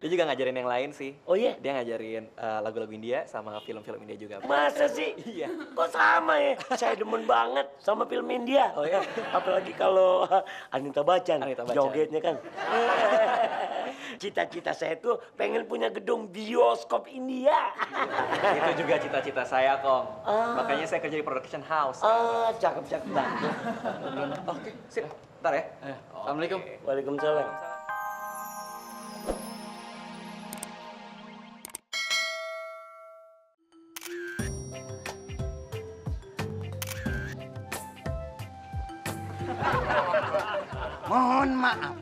Dia juga ngajarin yang lain sih. Oh iya? Dia ngajarin lagu-lagu India sama film-film India juga. Masa sih? Iya. Kok sama ya? Saya demen banget sama film India. Oh iya? Apalagi kalau Anita Bachchan, Anita Bachchan. jogetnya kan. Cita-cita saya tuh pengen punya gedung bioskop India. Itu juga cita-cita saya, Kong. Makanya saya kerja di production house. Cakep-cakep banget. Oke, sip. Ntar ya. Assalamualaikum. Waalaikumsalam. Mohon maaf,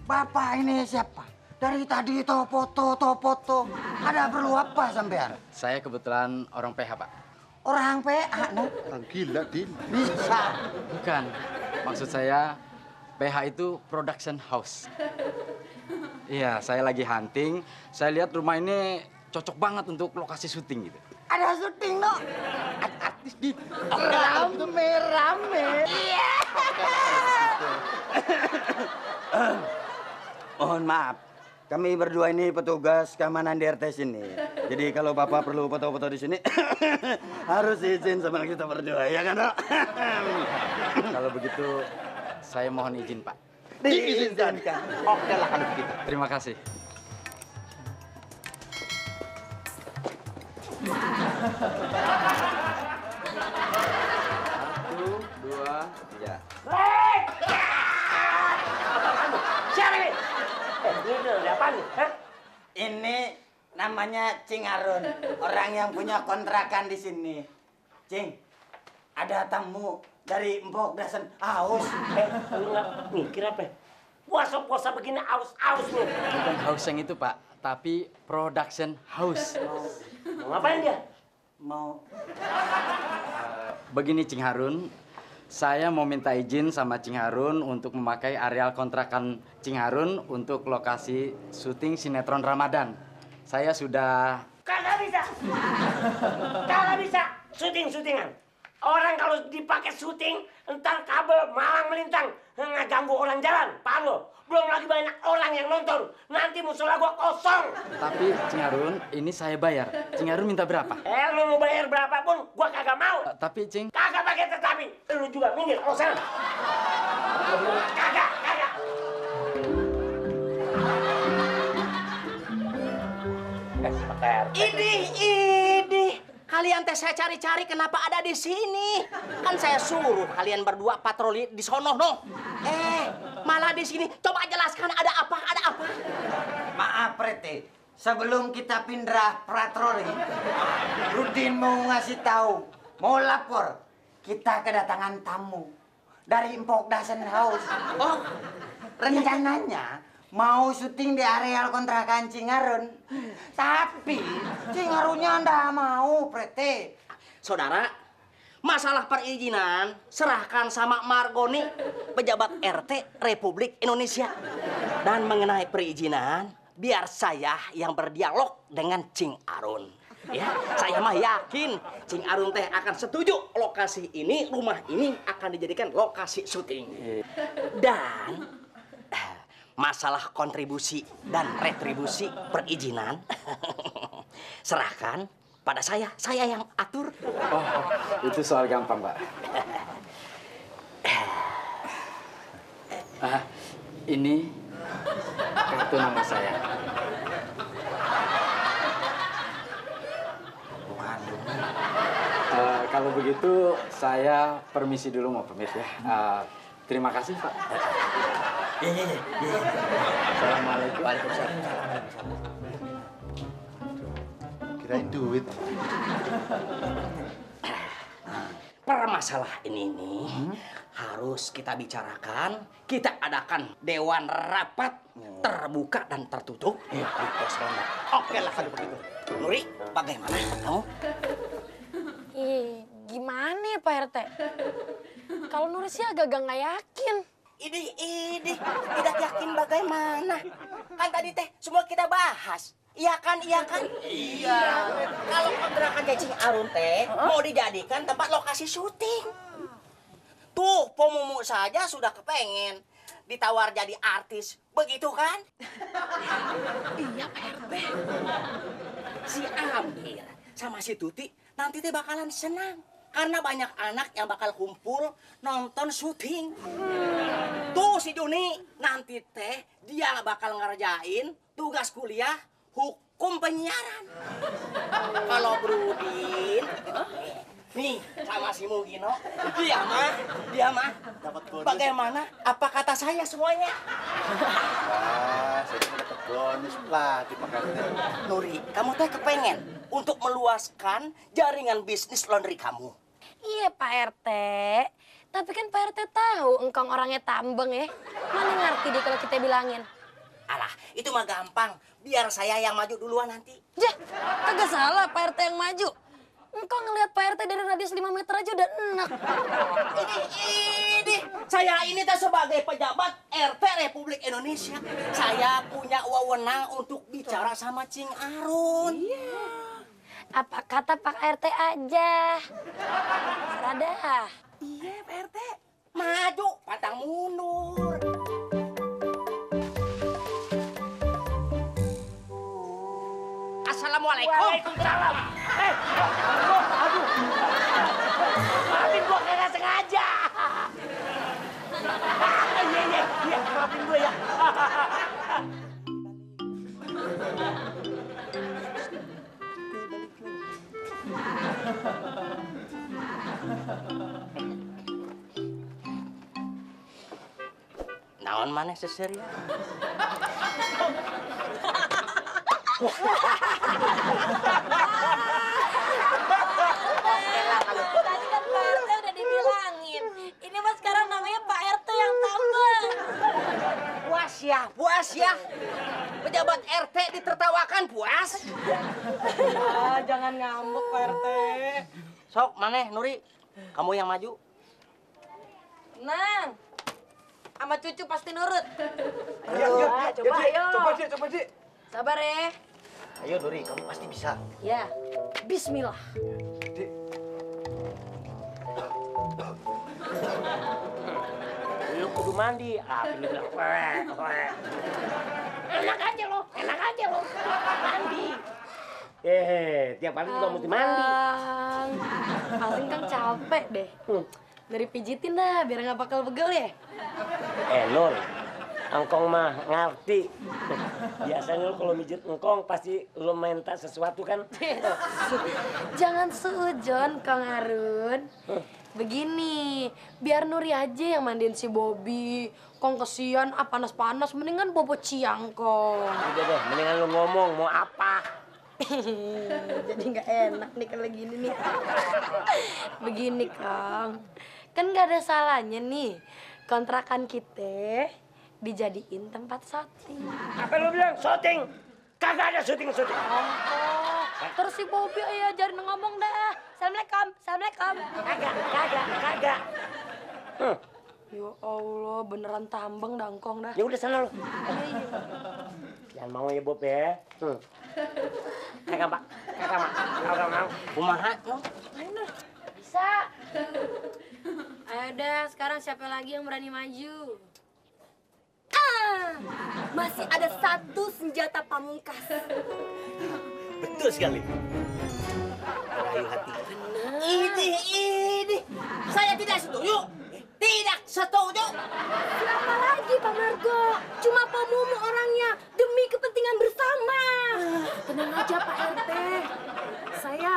Bapak ini siapa? Dari tadi topoto. Ada perlu apa sampean? Saya kebetulan orang PH, Pak. Orang PA, no? Orang gila, Din. Bisa. Bukan. Maksud saya, PH itu production house. Iya, saya lagi hunting. Saya lihat rumah ini cocok banget untuk lokasi syuting gitu. Ada syuting, no? Ada artis, Din. Rame. Iya. Mohon maaf. Kami berdua ini petugas keamanan di RT sini. Jadi kalau Bapak perlu foto-foto di sini, harus izin sama kita berdua, ya kan, Dok? Kalau begitu, saya mohon izin, Pak. Diizinkan. Oke lah kalau begitu. Terima kasih. Satu, dua, tiga. Siapa ini? Ini ada apaan nih? Hah? Ini namanya Cing Harun, orang yang punya kontrakan di sini. Cing, ada tamu dari Mbok Dasen Aus. Lu nggak mikir apa ya? Puasa-puasa begini aus-aus nih. Bukan house yang itu, Pak. Tapi production house. Mau ngapain dia? Mau Begini, Cing Harun. Saya mau minta izin sama Cing Harun untuk memakai areal kontrakan Cing Harun untuk lokasi syuting sinetron Ramadan. Saya sudah... Kagak bisa. Kagak bisa. Syuting-syutingan. Orang kalau dipakai syuting, entar kabel malang melintang, ngeganggu orang jalan, paham lo? Belum lagi banyak orang yang nonton, nanti musola gua kosong. Tapi Cing Harun, ini saya bayar. Cing Harun minta berapa? Lu mau bayar berapapun, gua kagak mau. Tapi Cing... Kagak pakai tetapi. Lu juga minggir, sana. Kagak. Idih. Kalian teh saya cari-cari kenapa ada di sini? Kan saya suruh kalian berdua patroli di sono, no. Malah di sini. Coba jelaskan ada apa? maaf, Prete. Sebelum kita pindah patroli, Rudin mau ngasih tahu, mau lapor. Kita kedatangan tamu dari Mbok Dasen House. Oh, Rencananya mau syuting di areal kontrakan Cing Harun. Tapi Cing Harunnya ndak mau, Prete. saudara, masalah perizinan serahkan sama Margoni, pejabat RT Republik Indonesia. Dan mengenai perizinan, biar saya yang berdialog dengan Cing Harun. Ya, saya mah yakin Cing Harun teh akan setuju lokasi ini, rumah ini akan dijadikan lokasi syuting. Dan masalah kontribusi dan retribusi perizinan serahkan pada saya yang atur. Oh, itu soal gampang, Pak. Ini kartu nama saya. Kalau begitu, saya permisi dulu mau pamit ya. Terima kasih, Pak. Iya. Assalamualaikum. Kirain duit. Permasalahan ini harus kita bicarakan, kita adakan dewan rapat terbuka dan tertutup di pos ronda. Oke lah kalau begitu. Nuri, bagaimana kamu? Gimana ya Pak RT? Kalau Nuri sih agak-agak nggak yakin. Idih, tidak yakin bagaimana? Kan tadi teh semua kita bahas. Iya kan? Iya. Kalau kontrakan Cing Harun teh mau dijadikan tempat lokasi syuting. Tuh, Pomumu saja sudah kepengen. ditawar jadi artis, begitu kan? Iya Pak RT. Si Amir sama si Tuti nanti teh bakalan senang. Karena banyak anak yang bakal kumpul nonton syuting. Tuh si Juni, nanti teh dia bakal ngerjain tugas kuliah hukum penyiaran. Kalau Brudin, nih sama si Mugino, dia mah, Dapat bonus. bagaimana? Apa kata saya semuanya? Wah, saya cuma dapat bonus lah di Pakarta. Nuri, kamu teh kepengen untuk meluaskan jaringan bisnis laundry kamu. Iya Pak RT. Tapi kan Pak RT tahu engkong orangnya tambeng ya. Mana ngerti deh kalau kita bilangin. Alah, itu mah gampang. Biar saya yang maju duluan nanti. Jah, kagak salah Pak RT yang maju. Engkau ngelihat Pak RT dari radius 5 meter aja udah enak. Ini, saya ini teh sebagai pejabat RT Republik Indonesia. Saya punya wewenang untuk bicara sama Cing Arun. Apa kata Pak RT aja. Serada. Iya, Pak RT. Maju, pantang mundur. Assalamualaikum. Waalaikumsalam. Aduh. Maafin gua kagak sengaja. Iya, maafin gua ya. Naon maneh seseria? Tadi kan Pak RT udah dibilangin. Ini mah sekarang namanya Pak RT yang tambeng. Puas ya. Pejabat RT ditertawakan puas. Jangan ngambek Pak RT. Sok, maneh Nuri, kamu yang maju. Nang, sama cucu pasti nurut. Coba Dik. Sabar ya. Ayo Nuri, kamu pasti bisa. Ya, bismillah. Lu kudu mandi. Lu bilang, weh. Enak aja lo. Mandi. Tiap hari juga mesti mandi. Paling kan capek deh. Dari pijitin dah, biar nggak bakal begel ya. Nur, engkong mah ngerti. Biasanya lu kalau mijit engkong pasti lu minta sesuatu kan? Jangan sujon, Kang Arun. Begini, biar Nuri aja yang mandiin si Bobby. Kong kesian, panas-panas, mendingan Bobo Ciang, Kong. Udah deh, mendingan lu ngomong mau apa. Jadi nggak enak nih kalau gini nih. Begini, Kang. Kan nggak ada salahnya nih kontrakan kita dijadiin tempat syuting. Apa lu bilang syuting? Kagak ada syuting. Terus si Bobby ajarin ngomong dah. Assalamualaikum. Kagak. Ya Allah, beneran tambeng dangkong dah. Ya udah sana lu. Jangan mau ya Bob ya. Kagak mau. Kumaha? Bisa. Ayo dah, sekarang siapa lagi yang berani maju? Masih ada satu senjata pamungkas. Betul sekali. Rayu hati. Ini. Saya tidak setuju. Tidak setuju. Siapa lagi Pak Margo? Cuma Pak Mumu orangnya demi kepentingan bersama. Tenang aja Pak RT. Saya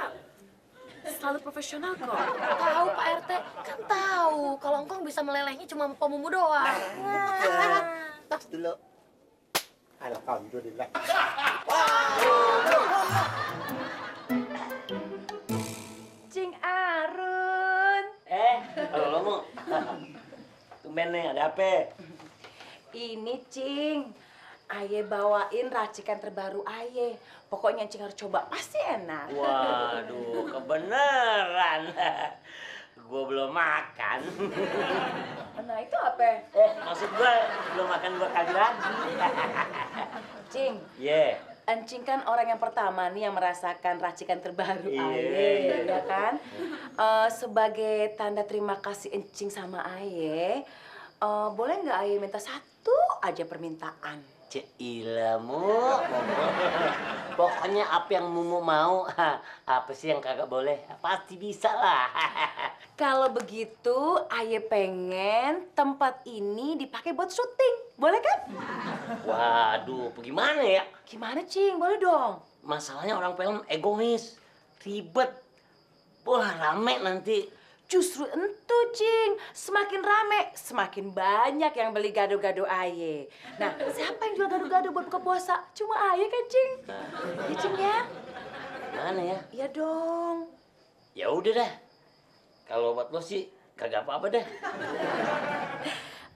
selalu profesional kok. Tahu Pak RT, kan tahu kalau engkong bisa melelehnya cuma pemumu doang. Tas dulu. Alhamdulillah. Cing Arun. Kalau lo mau. Tumben nih, ada apa? Ini Cing. Aye bawain racikan terbaru Aye. Pokoknya Cing harus coba, pasti enak. Waduh, kebeneran. Gua belum makan. Nah itu apa? Maksud gua belum makan 2 kali lagi. Cing, Iya. Encing kan orang yang pertama nih yang merasakan racikan terbaru Iya. Aye, ya kan? Sebagai tanda terima kasih Encing sama Aye, Boleh nggak Aye minta satu aja permintaan? Ceilah, Mu. Pokoknya apa yang Mumu mau, apa sih yang kagak boleh? Pasti bisa lah. Kalau begitu, Aye pengen tempat ini dipakai buat syuting. Boleh kan? Waduh, bagaimana ya? Gimana, Cing? Boleh dong. Masalahnya orang film egois, ribet. Wah, rame nanti. Justru entu, Cing. Semakin rame, semakin banyak yang beli gado-gado Aye. Nah, siapa yang jual gado-gado buat buka puasa? Cuma Aye kan, Cing? Ya, Cing ya? Mana ya? Iya dong. Ya udah dah. Kalau buat lo sih kagak apa-apa deh.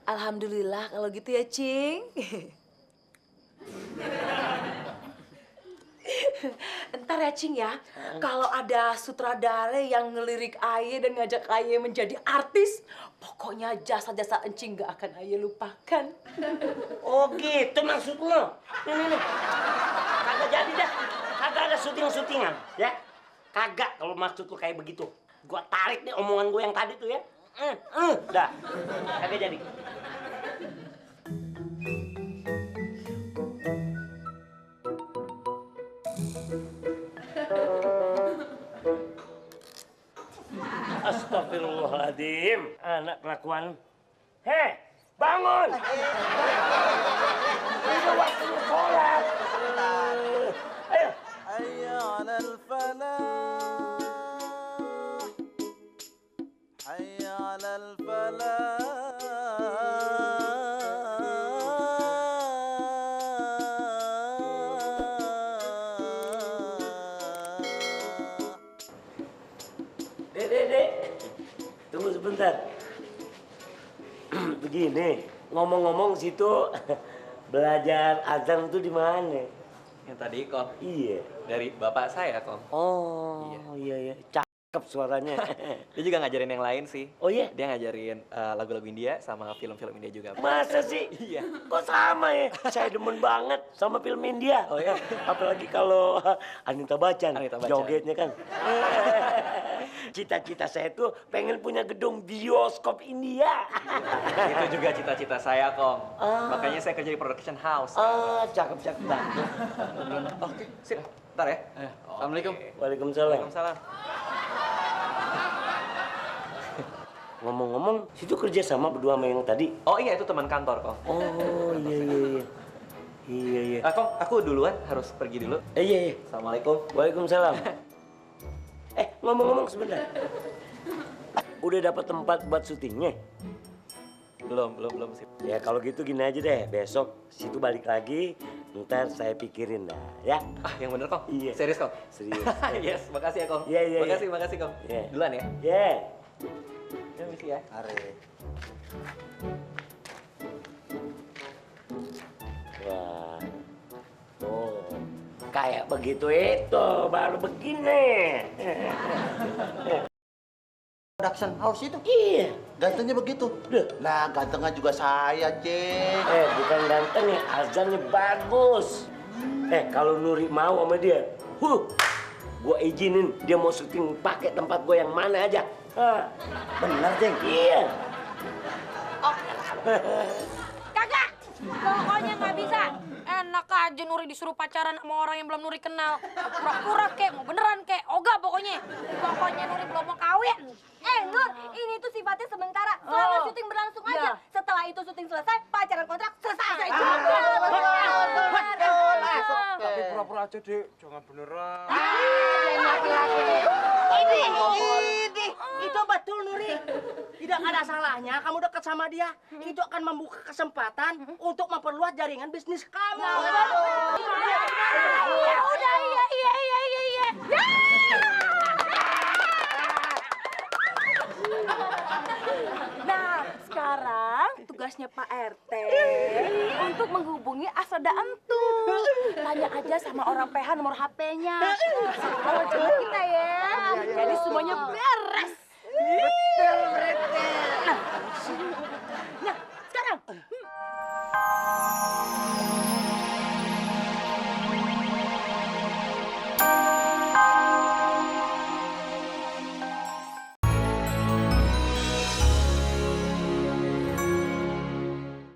Alhamdulillah kalau gitu ya, Cing. Entar ya, Cing ya. Kalau ada sutradara yang ngelirik Aye dan ngajak Aye menjadi artis, pokoknya jasa-jasa Encing gak akan Aye lupakan. Oh gitu maksud lo? Nih. Kagak jadi dah. Kagak ada syuting-syutingan, ya? Kagak kalau maksud lo kayak begitu. Gua tarik nih omongan gue yang tadi tuh ya. Dah. Kagak jadi. Astagfirullahaladzim. Anak kelakuan. Hei, bangun! Udah waktunya sholat. Ayo. Hayya 'alal falah. Hayya 'alal falah. Dek. Tunggu sebentar. Begini, ngomong-ngomong situ belajar azan tuh di mana? Yang tadi, Kong. Iya. Dari bapak saya, Kong. Oh, iya. Cakep suaranya. Dia juga ngajarin yang lain sih. Oh iya? Dia ngajarin lagu-lagu India sama film-film India juga. Masa sih? Iya. Kok sama ya? Saya demen banget sama film India. Oh iya? Apalagi kalau Anita Bachchan. Anita Bachchan. Jogetnya kan. Cita-cita saya tuh pengen punya gedung bioskop India. Itu juga cita-cita saya, Kong. Makanya saya kerja di production house. Cakep banget. Oke, sip. Ntar ya. Assalamualaikum. Waalaikumsalam. Waalaikumsalam. Ngomong-ngomong, situ kerja sama berdua sama yang tadi? Oh iya, itu teman kantor, Kong. Oh, iya. Iya. Kong, aku duluan harus pergi dulu. Iya. Assalamualaikum. Waalaikumsalam. Ngomong-ngomong sebentar. Udah dapat tempat buat syutingnya? Belum sip. Ya kalau gitu gini aja deh, besok situ balik lagi, ntar saya pikirin dah, ya. Yang bener, Kong. Iya. Serius, Kong. Serius. Yes, makasih ya, Kong. Iya. Makasih, Kong. Iya. Duluan ya. Ya. Permisi ya. Are. Wah. Tuh. Kayak begitu itu, baru begini. Production house itu. Iya. Gantengnya begitu. Nah, gantengnya juga saya, Ceng. Bukan ganteng ya, azannya bagus. Kalau Nuri mau sama dia, gua izinin dia mau syuting pakai tempat gua yang mana aja. Bener, Ceng? Iya. Kagak! Pokoknya nggak bisa. Enak aja Nuri disuruh pacaran sama orang yang belum Nuri kenal. Pura-pura kek, mau beneran kek. Ogah pokoknya. Pokoknya Nuri belum mau kawin. Nur, ini tuh sifatnya sementara. Selama syuting berlangsung aja. Setelah itu syuting selesai, pacaran kontrak selesai. Tapi pura-pura aja, Dek. Jangan beneran. Ini, itu betul Nuri. Tidak ada salahnya kamu dekat sama dia. Itu akan membuka kesempatan untuk memperluas jaringan bisnis kamu. Ya udah, iya. Nah, sekarang tugasnya Pak RT untuk menghubungi Asada Entu. Tanya aja sama orang PH nomor HP-nya. Kalau cuma kita ya. Jadi semuanya beres. Betul, berarti.